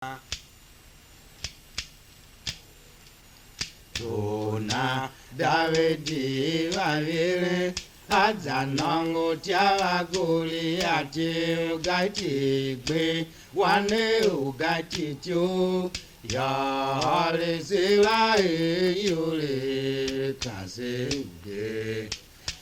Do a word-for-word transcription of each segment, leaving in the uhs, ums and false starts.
Tor na Davidi va virin, a za nôngo ityav a Goliati u Gati gbe, wan u Gati ityough, yô, ôr Iserael iyole, ka se mger.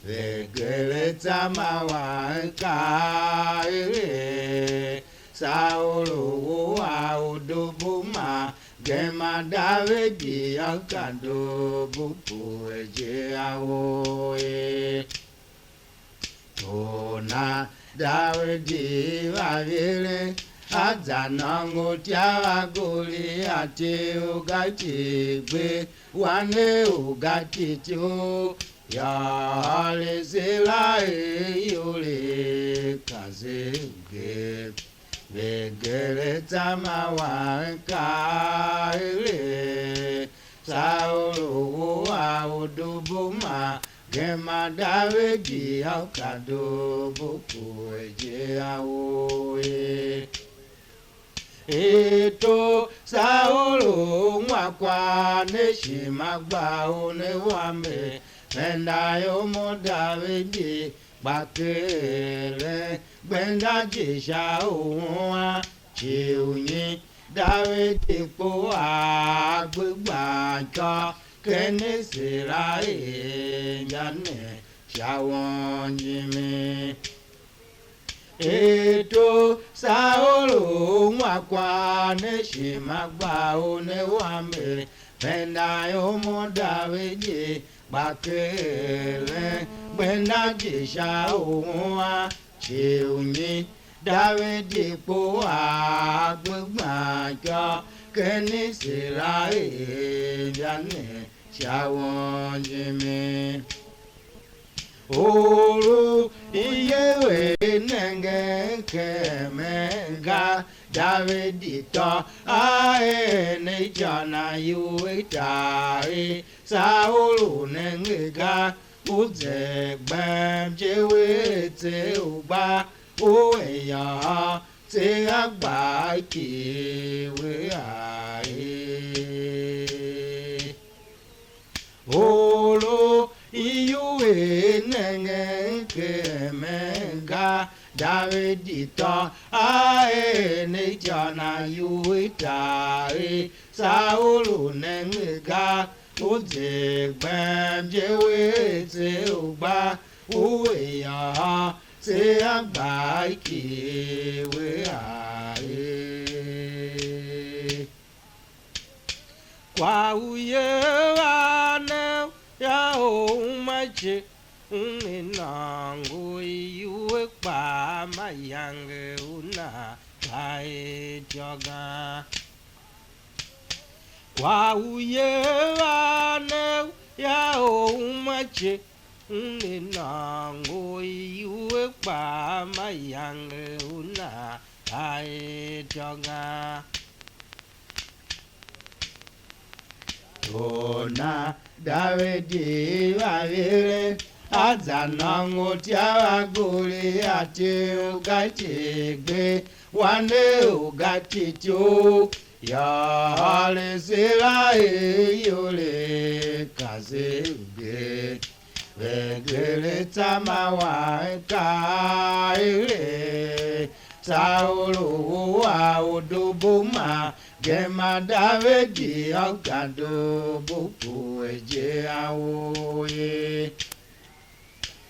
Ve gere tsam a wan, kaa er: Saulu u a u dubu ma gema Davidi yô, ka dubu pue je a ou ye. Tor na Davidi va virin, a za nôngo ityav a Goliati u Gati gbe, wan u Gati ityough, yô, ôr Iserael iyole, ka se mger. Ve gere tsam a wan, kaa er: Saulu u a u dubu ma gema Davidi yô, ka dubu pue je a ou ye. Tor Saulu ungwa kwagh ne, ishima gba u ne wambe, penda ior mo Davidi gba keeren gbenda je sha u wan. Ci u nyi Davidi kpo a gbe gban ikô ken Iserael inja ne sha won jime? Tor Saulu ungwa kwagh ne, ishima gba u ne wambe, penda ior mo Davidi gba keeren gbenda je sha u wan. Ci u nyi Davidi kpo a gbe gban ikô ken Iserael inja ne sha won jime? Or u iyev i nengen kemen ga, Davidi tô a er ne ityô na iwua i tar i Saulu nenge ga, u ze gbem je, we tse u gba, u enyôr tse a gba ki we a er. Or u iwua i nengen kemen ga, Davidi tô a er ne ityô na iwua i tar i Saulu nenge ga, u ze gbem je, we tse u gba, u enyôr tse a gba ki we a er. Kwagh u ye va ne yô, u uma je, u ne nôngo iwua kpaa, mayange u nan gba er ityô ga. Kwagh u ye va ne yô, u uma je, u ne nôngo iwua kpaa, mayange u nan gba er ityô ga. Tor na Davidi va virin, a za nôngo ityav a Goliati u Gati gbe, wan u Gati ityough, yô, ôr Iserael iyole, ka se mger. Ve gere tsam a wan, kaa er: Saulu u a u dubu ma gema Davidi yô, ka dubu pue je a ou ye.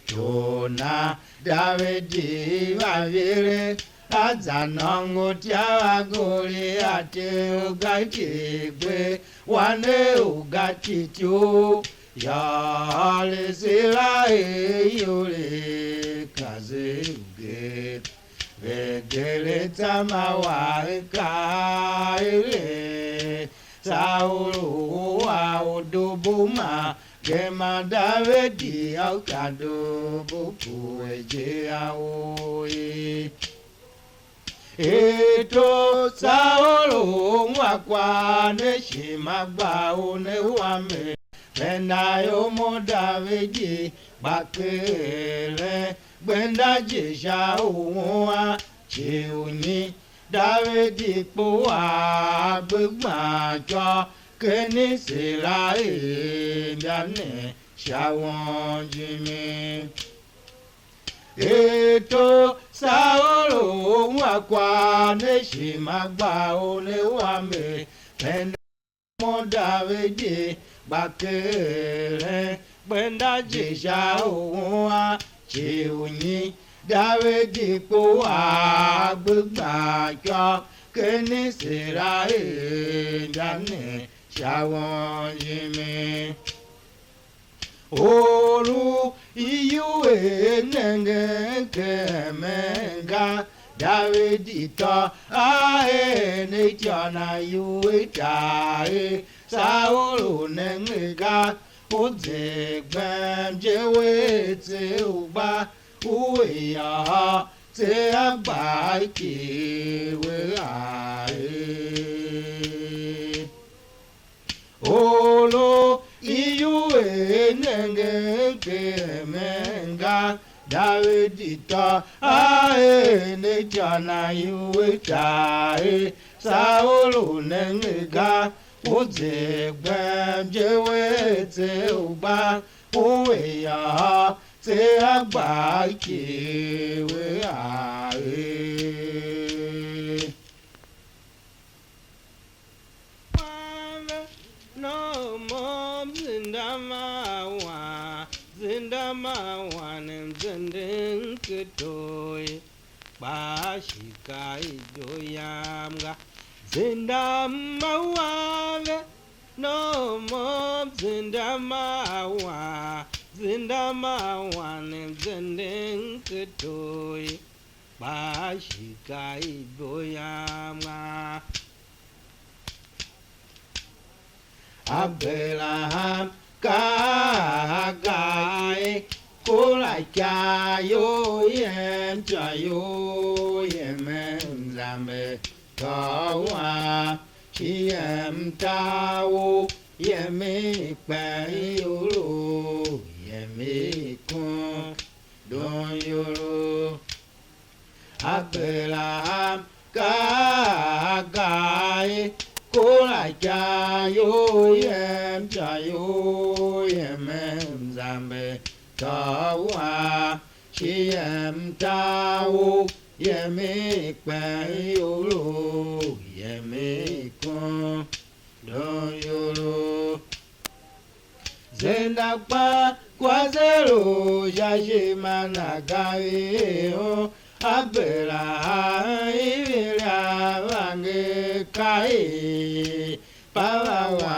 Tor na Davidi va virin, a za nôngo ityav a Goliati u Gati gbe, wan u Gati ityough, yô, ôr Iserael iyole, ka se mger. Ve gere tsam a wan, kaa er: Saulu u a u dubu ma gema Davidi yô, ka dubu pue je a ou ye. Tor Saulu ungwa kwagh ne, ishima gba u ne wambe, penda ior mo Davidi gba keeren gbenda je sha u wan. Ci u nyi Davidi kpua gbe gban ityô ken Iserael, inja ne sha won jime. Eto Saulo ungwa kwagh ne, ishima gba u ne wambe, penda mo Davidi gba keren, gbenda je sha u ungwa ci u nyi? Davidi kpua gbe gban ityô ken Iserael, inja ne sha won jime. Or u iwuhe nengen kemen ga, Davidi tô a er ne ityô na iwuhe tar er Saulo nenge ga, u zer gbem je, we tse u gba, u er yôô, tse a gba ki we a er. Or u iwuhe nengen kemen ga, Davidi tô a er ne ityô na iwuhe tar er Saulo nenge ga, u zer gbem je, we tse u gba, u er yôô, tse a gba ki we a er. Wan ve, nom môm zenda ma wan, zenda ma wan, m zenden keto ye, kpa shi ka ijo yam ga. Zenda ma wan ve, nom môm zenda ma wan, zenda ma wan, m zenden keto ye, kpa shi ka ibo yam a. Aberaham kaa a Hagar er: Kura ikav you yem, ityô you yem, m zamber tôô wam, shi yem tar wou, yem i kpen iyolough, yem i kon don iyolough. Aberaham kaa a Hagar er: Kura ikav you yem, ityô you yem, m zamber tôô wam, shi yem tar wou, yem i kpen iyolough, yem i kon don iyolough. Zenda kpa kwase lu sha ishima na ga, ve or Aberaham ivil a vange ka er, kpa va wa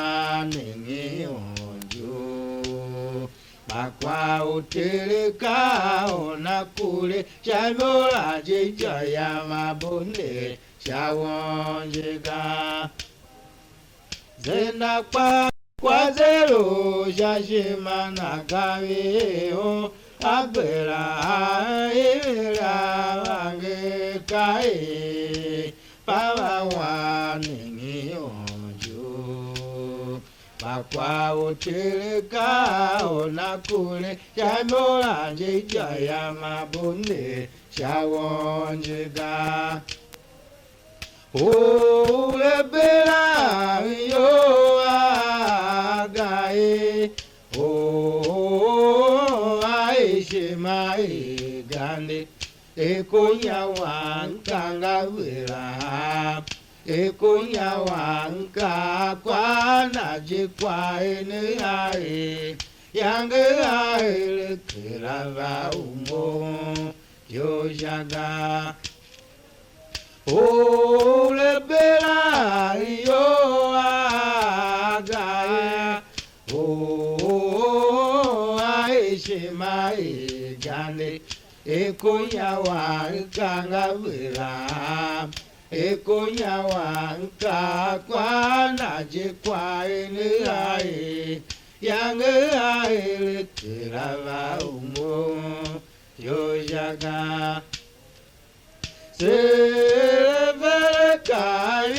nenge Orjou. Kpa kwagh u Ter ka a na kure sha imo la je, ityô yam a bunde sha won je ga. Zenda kpa kwase lu sha ishima na ga, ve or Aberaham ivil a vange ka er, kpa va wa nenge Orjou. Kpa kwagh u Ter ka a na kure sha imo la je, ityô yam a bunde sha won je ga. U Aberaham iyol a ga er, u a ishima i gande, er kunya wam ka nga Aberaham, er kunya wam ka kwa na je, kwa ene a er, yange a er kera va u mo yo sha ga. U Aberaham iyol a ga er, u a ishima i gande, er kunya wam ka nga Aberaham, er kunya wam ka kwa na je, kwa ene a er, yange a er kera va u mo yo sha ga. Seer vere kav i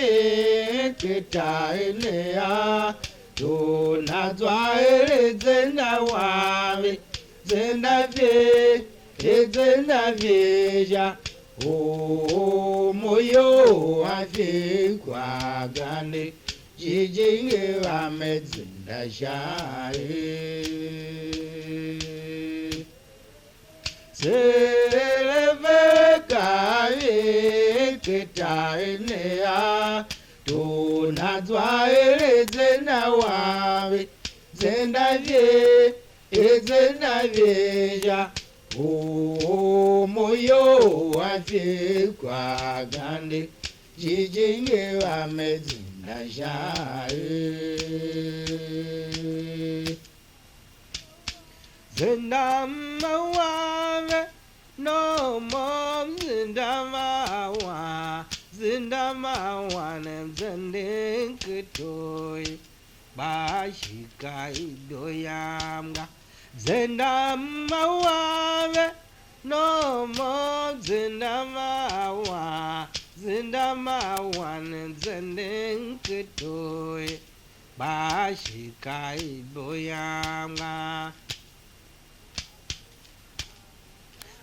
ken tar ne a, doo na zwa er a zenda wam, zenda ve, er zenda ve sha, Or mo iyol a fi kwagh ga ne, jijingi va me zenda sha er. Seer a ve ka er ken tar ne a, tor na zwa er a zenda wam ve, zenda ve, er zenda ve sha. Or mo iyol a fi kwagh ga ne, jijingi va me zenda sha er. Zenda ma wan ve, no mo m zenda ma wan, zenda ma wan m zenden ken tor ye, kpa shi ka i do yam ga. Zenda ma wan ve, no mo m zenda ma wan, zenda ma wan m zenden ken tor ye, kpa shi ka i bo yam ga.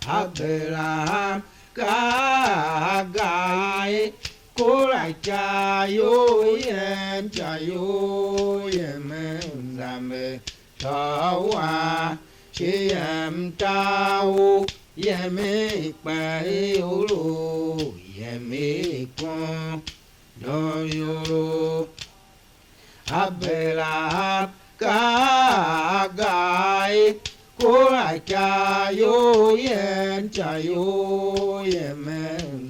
Aberaham ka a Agar, kura ikayo yem, ikayo yem zamber tôô wa, shi yem tar u yem i kpen ior, yem i kon doo ior. Aberaham ka a Agar, kura ikayo yem, ikayo yem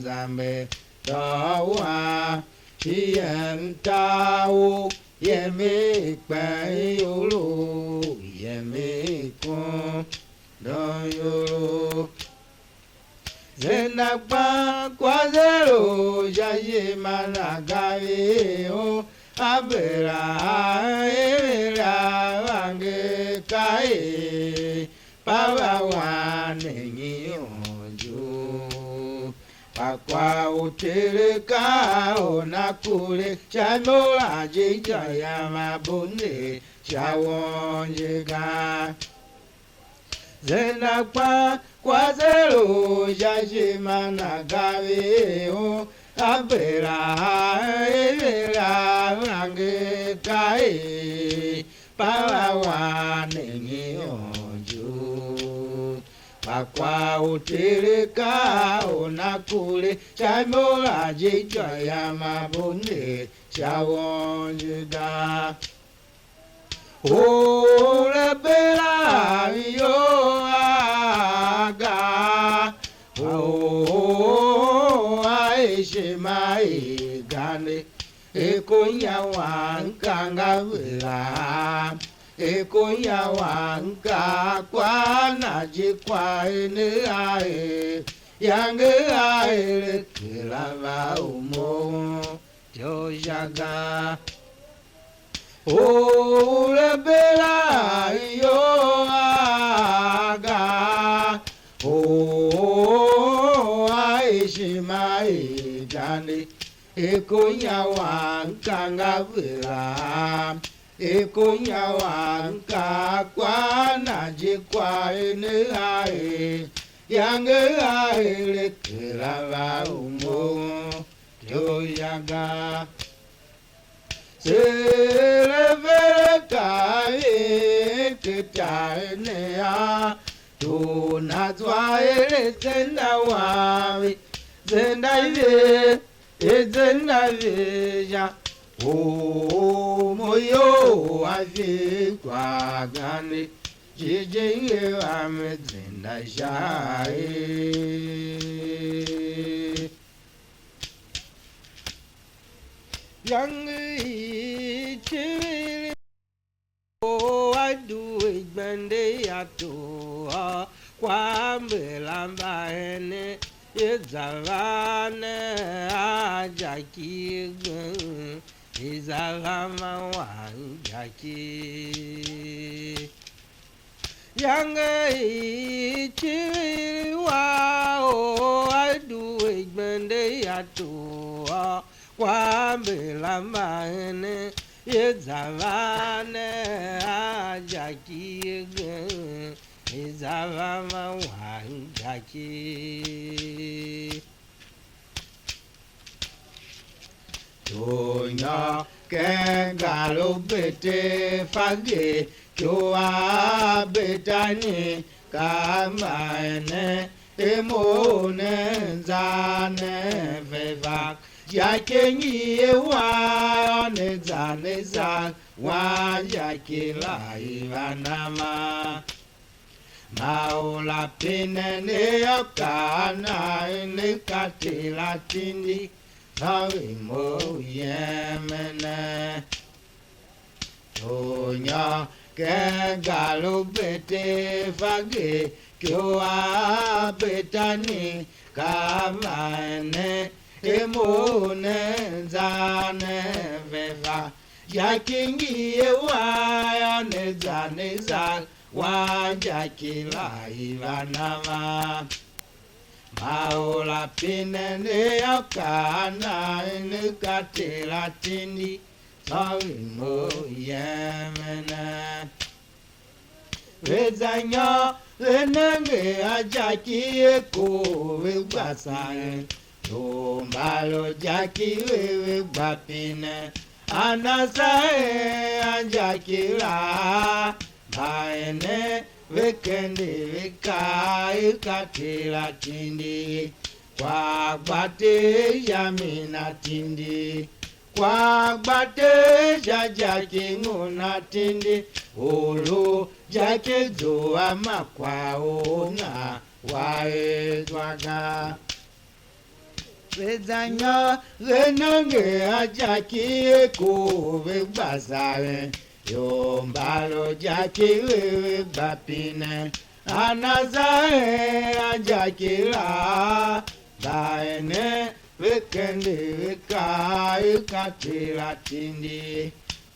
zamber tôô wa, shi yem tar u yem i kpen ior, yem i kon doo ior. Zenda kpa kwase lu sha ishima na ga ve o, Aberaham er a vange ka er, kpa va wan ne nyi onjou. Kpa kwagh u Ter ka u na kure sha imo la je, ityô yam a bunde sha won je ga. Zenda kpa kwase lu sha ishima na ga ve o, Aberaham er a vange ka er, kpa va wan ne nyi onjou. Kpa kwagh u Ter ka u na kure sha imo la je, ityô yam a bunde sha won je ga. Or a bera iyol a ga, or a ishima i gande, e ko nya wan ka nga ve la, e ko nya wan ka kwa na je kwa ene a e, yange a er kera va u mo. Ityô sha ga. Or a bera iyol a ga, or a ishima i gande, e ko nya wan ka nga ve la, e ko nya wan ka kwa na je kwa ene a e, yange a er kera va u mo. Ityô sha ga. Seer a ve ka er ken tar ne a, tor na zwa er a zenda wam ve, zenda ve, er zenda ve sha. Or mo iyol a fi kwagh gande, jijingi va me zenda sha er. Iyange i civir u a due gbende a tor, kwa mbera mba henen, i za va ne a jaki gen, i za va ma wan jaki. Iyange i civir wa u a due gbende a tor, kwa mbera mba henen, ye za va ne a jaki gen, i za va ma wan jaki. Tor nyôr ken gar u Betefage, ityou a Betani, ka mbaenev, er mough ne zan ne ve va. Jaki ngi ye wan yô, ne za ne za wan jaki la i va na ma. Ma or la pine ne yô, kaa a na er, ne ka Ter la tindi, tsô ve mough u yemen ne. Tor nyôr ken gar u Betefage, ityou a Betani, ka mbaenev, er mough ne zan ne ve va. Jaki ngi ye wan yô, ne za ne za wan jaki la i va na ma. Ma or la pine ne yô, kaa a na er, ne ka Ter la tindi, tsô ve mough u yemen ne. Ve za nyôr, ve nenge a jaki, er kor ve gba saren. Ior mbala u jaki ve, ve gba pine, a na saren a jaki la. Mbaenev ve kende ve kaa er, ka Ter la tindi. Kwagh gba Ter sha mi na tindi. Kwagh gba Ter sha jaki ngu na tindi, u lu jaki zua ma kwagh u na wa er zwa ga. Ve za nyôr, ve nenge a jaki, er kor ve gba saren. Ior mbala u jaki ve, ve gba pine, a na saren a jaki la. Mbaenev ve kende ve kaa er, ka Ter la tindi.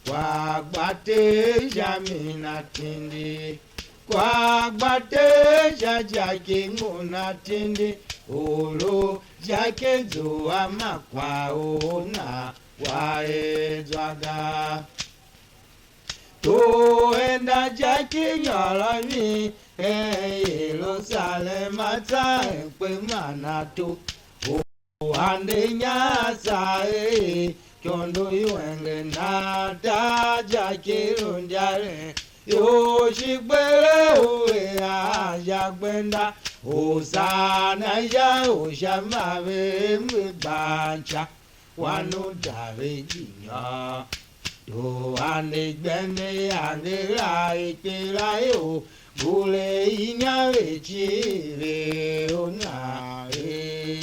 Kwagh gba Ter sha mi na tindi. Kwagh gba Ter sha jaki ngu na tindi, u lu jaki zua ma kwagh u na wa er zwa ga. Tor enda jaki nyôr a mi hen Yerusalem, a tsa hen kpe man ato. U ande inya a saa er, ikondo i wenge na ta jaki lu ndyaren. Ior shi gbele u ve a sha gbenda, Hosana sha u sha ma ve mbe gbanca. Wan u Davidi nyôr. Tor ande gbende angela i kpilayo, gure inya ve cii ve u na er.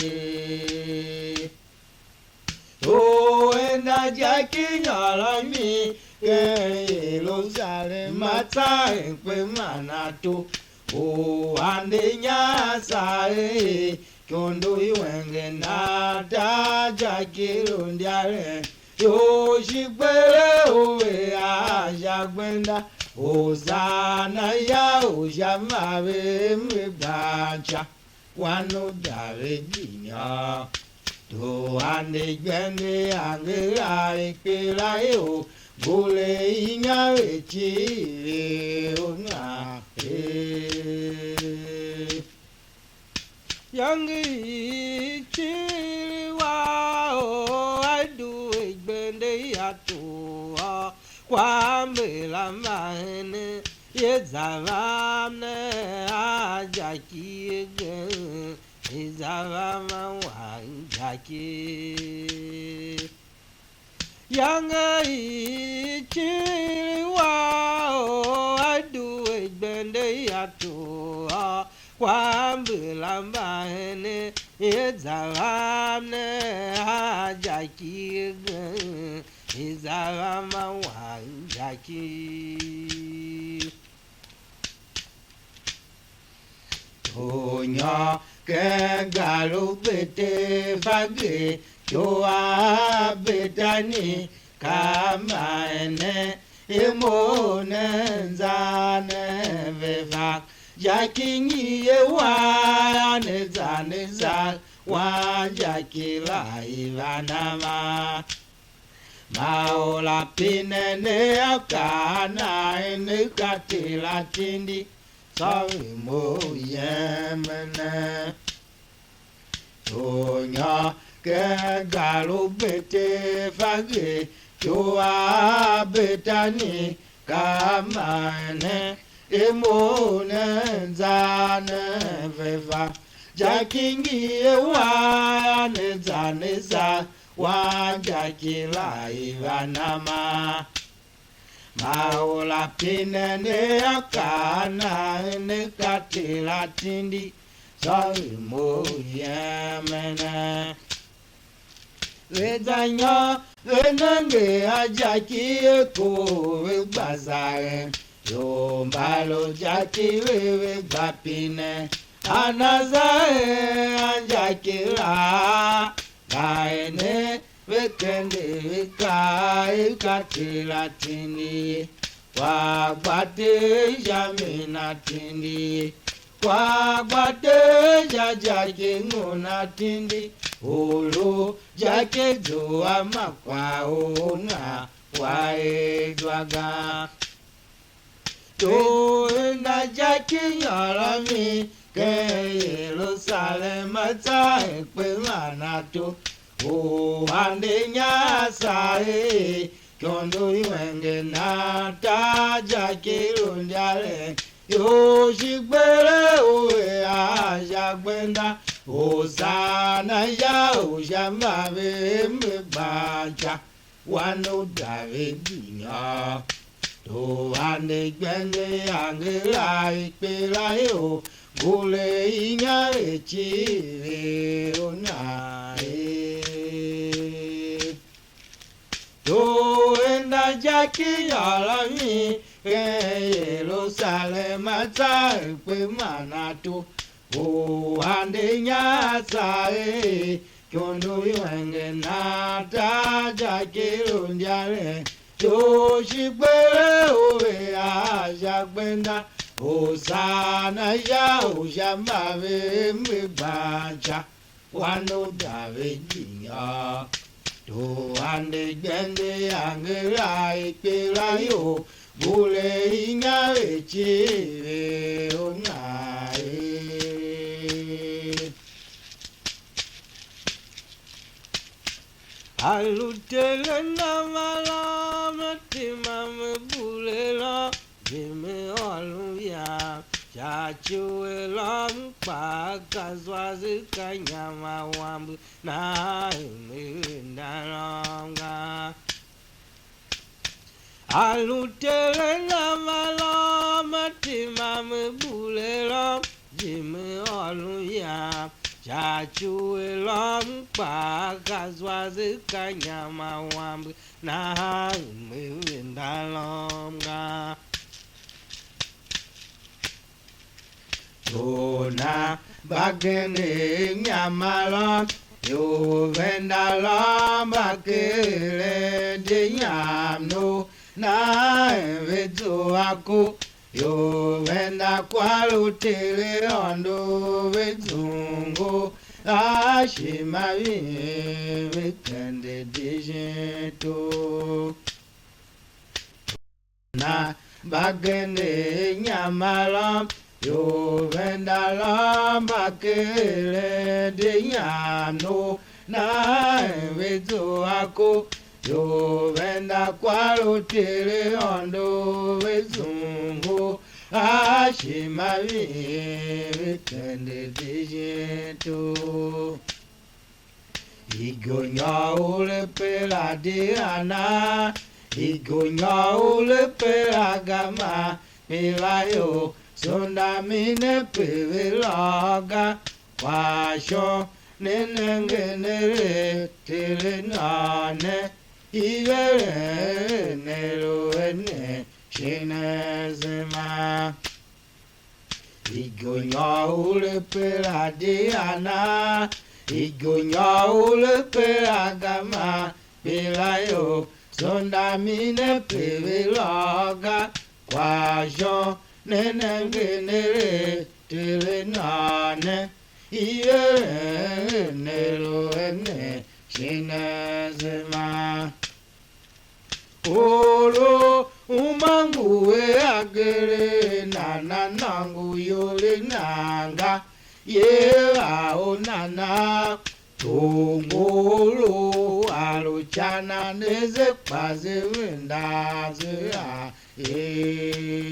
Tor enda jaki nyôr a mi ken Yerusalem, a tsa hen kpe man ato. U ande inya a saa er, ikondo i wenge na ta jaki lu ndyaren. Ior shi gbele u ve a sha gbenda, Hosana sha u sha ma ve mbe gbanca. Wan u Davidi nyôr. Tor ande gbende angela i kpilayo, gure inya ve cii ve u na er. Iyange i cii wa o, a due gbende ya tor, kwa mbela mbahenen, ye za va ne a jaki igen, i za va ma wan jaki. Iyange i cii wa o, a due gbende ya tor, kwa mbela mbahenen, ye za va ne a jaki igen, i za va ma wan jaki. Tor nyôr ken gar u Betefage, tor a Betani, ka mbaenen, er mough ne zan ne ve va. Jaki ngi ye wan yô, ne za ne za wan jaki la i va na ma. Ma or la pine ne, a kaa a na er, ne ka Ter la tindi, Sôr mo yem ne. Tor nyôr ken gar u Betefage, tor a Betani, ka a maa ne, er mo ne za ne ve va. Jaki ngi a wa ne za ne za, wan jaki la i va na ma. Ma or a pine ne akaa a na, ne ka Ter a tindi, sôr mo yem ne. Ve za nyôr, ve nenge a jaki, er kor ve gba zaren, ior mba lu jaki ve, ve gba pine, a na zaren a jaki la, ka er ne ve kende ve kaa, er ka Ter a tindi ye, kwagh gba Ter sha mi na tindi ye, kwagh gba Ter sha jaki ngu na tindi, u lu jaki zua ma kwagh u na wa er zwa ga. Tor enda jaki nyôr a mi ken Yerusalem, a tsa er kpe man ato, u ande inya a saa er ikondo i wenge nan, tar jaki lu indyaren, ior shi gbele u ve a sha gbenda, Hosana sha u sha mba ve ember gban ca. Wan u Davidi yô, tor ande gbende angela i kper la ior, gure inya ve cii ve u nan er: Tor enda jaki yôr a mi ken Yerusalem, a tsa er kpe man ato, u ande inya a saa er ikondo i wenge nan, tar jaki lu indyaren, tor shi gbele u ve a sha gbenda, Hosana sha u sha mba ve ember gban ca. Wan u Davidi yô, tor ande gbende angela i kper la ior, gure inya ve cii ve u nan er: A lu Ter a na va lôôm, a tima me bure lôôm, je me ôron ian, sha ci u a lôôm kpaa, ka zwa ze ka nyam a wambe nahan me venda lôôm ga. A lu Ter a na va lôôm, a tima me bure lôôm, je me ôron ian, sha ci u a lôôm kpaa, ka zwa ze ka nyam a wambe nahan me venda lôôm ga. Tor nan mbagenev inyamarôm, ior venda lôôm mba keren di nyam nou, nahan ve zua ku, ior venda kwar u Ter Aôndo ve zungwe, a shima ving ve kende di shin tor. Nan mbagenev inyamarôm, ior venda lôôm mba keren di nyam nou, nahan ve zua ku, ior venda kwar u Ter Aôndo ve zungwe, a shima ving ve kende di shin tor. Igo nyôr u le pe la di ana, igo nyôr u le pe la gema, pe la ior, sunda mi ne pe ve lôô ga, kwagh shon ne nenge ne er Ter nôô ne, i ver er ne lu a ne shin azema. Igo nyôr u le pe la di ana, igo nyôr u le pe la gema, pe la ior, sunda mi ne pe ve lôô ga, kwagh shon ne nenge ne er Ter nôô ne, i ver er ne lu a ne shin azema. Or u uma ngu a geren nana nôngo iyol i nan ga, ye a u nana? Tor ngor u a lu ca nan a ze, kpa ze venda ze a ee.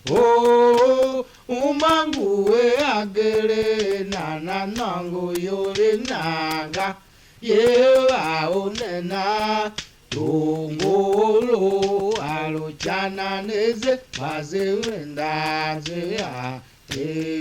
Or u ma ngu er agere nana nôngo iyol i nan ga, ye a u nana? Tor ngor u a lu ca nan a ze, kpa ze venda ze a ee.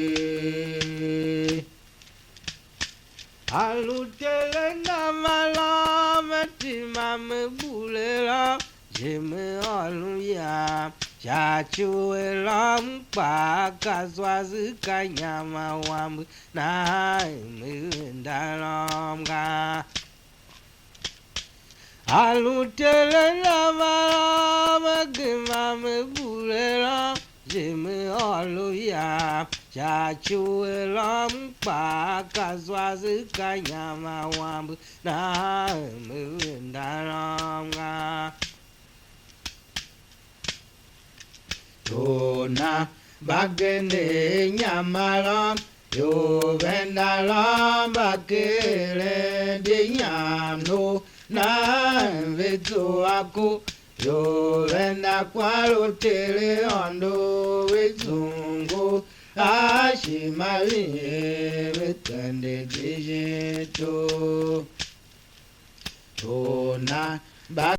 A lu Ter a na ma lôôm, a tima me bure lôôm, je me ôron ya. Sha ci u a lôôm kpaa, ka zwa ze ka nyam a wambe, nahan me venda lôôm ga. A lu Ter a na ma lôôm, a gema me bure lôôm, je me ôron ya. Sha ci u a lôôm kpaa, ka zwa ze ka nyam a wambe, nahan me venda lôôm ga. Tor na mbagenev nyamarom, ior venda lôôm mba keren di nyam no, nahan ve zua ku, ior venda kwar u Ter Aôndo ve zungu, a shi ma vihin ve kende di shin tor. Tor na mba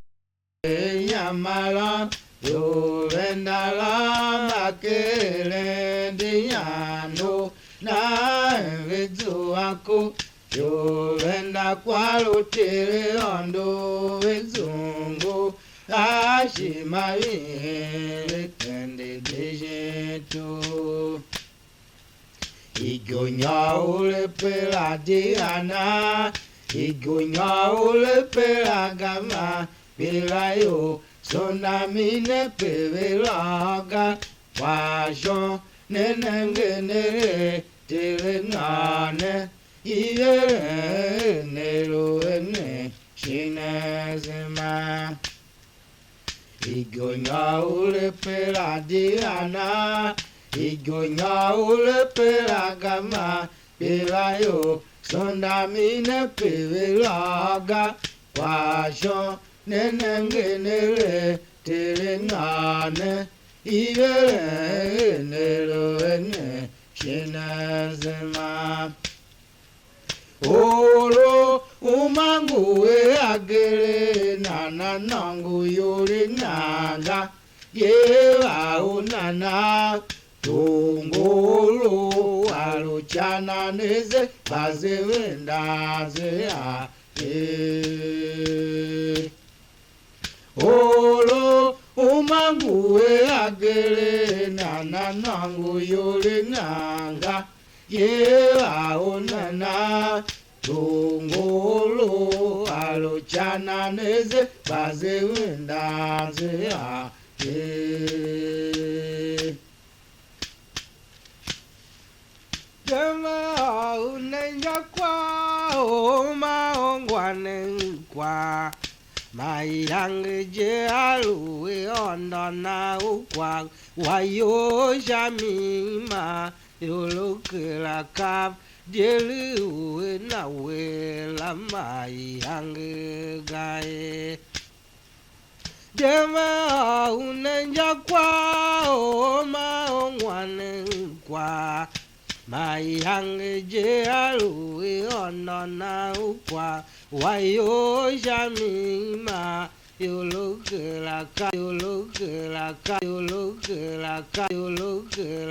ior venda lôôm mba keren di nyam no, nahan ve zua ku, ior venda kwar u Ter Aôndo ve zungu, a shi ma vihin ve kende di shin tor. Igo nyôr u le pe la di ana, igo nyôr u le pe la gema, pe la ior, sunda mi ne pe ve lôô ga, kwagh shon ne nenge ne er Ter a ngôôr ne, i eren er ne lu a ne shin azema. Igo nyôr u le pe la di ana, igo nyôr u le pe la gema, pe la ior, sunda mi ne pe ve lôô ga, kwagh shon ne nenge ne er Ter a ngôôr ne, i eren er ne lu a ne shin azema. Or u ma ngu er agere nana nôngo iyol i nan ga, ye a u nana? Tor ngor u a lu ca nan a ze, kpa ze venda ze a ee. Or u ma ngu er agere nana nôngo iyol i nan ga, ye a u nana? Tor ngor u a lu ca nan a ze, kpa ze venda ze a ee. Tema u ne injakwagh, u ma ungwa ne kwagh, ma iyange je a lu a ôndo na u kwagh wa iyol sha mi, ma ior u kera kav, di lu a na we la, ma iyange ga ye. Deme u ne injakwagh, u ma ungwa ne kwagh, ma iyange je a lu a ôndo na u kwagh wa iyol sha mi, ma ior u kera kav, ior u kera kav, ior u kera kav, ior u kera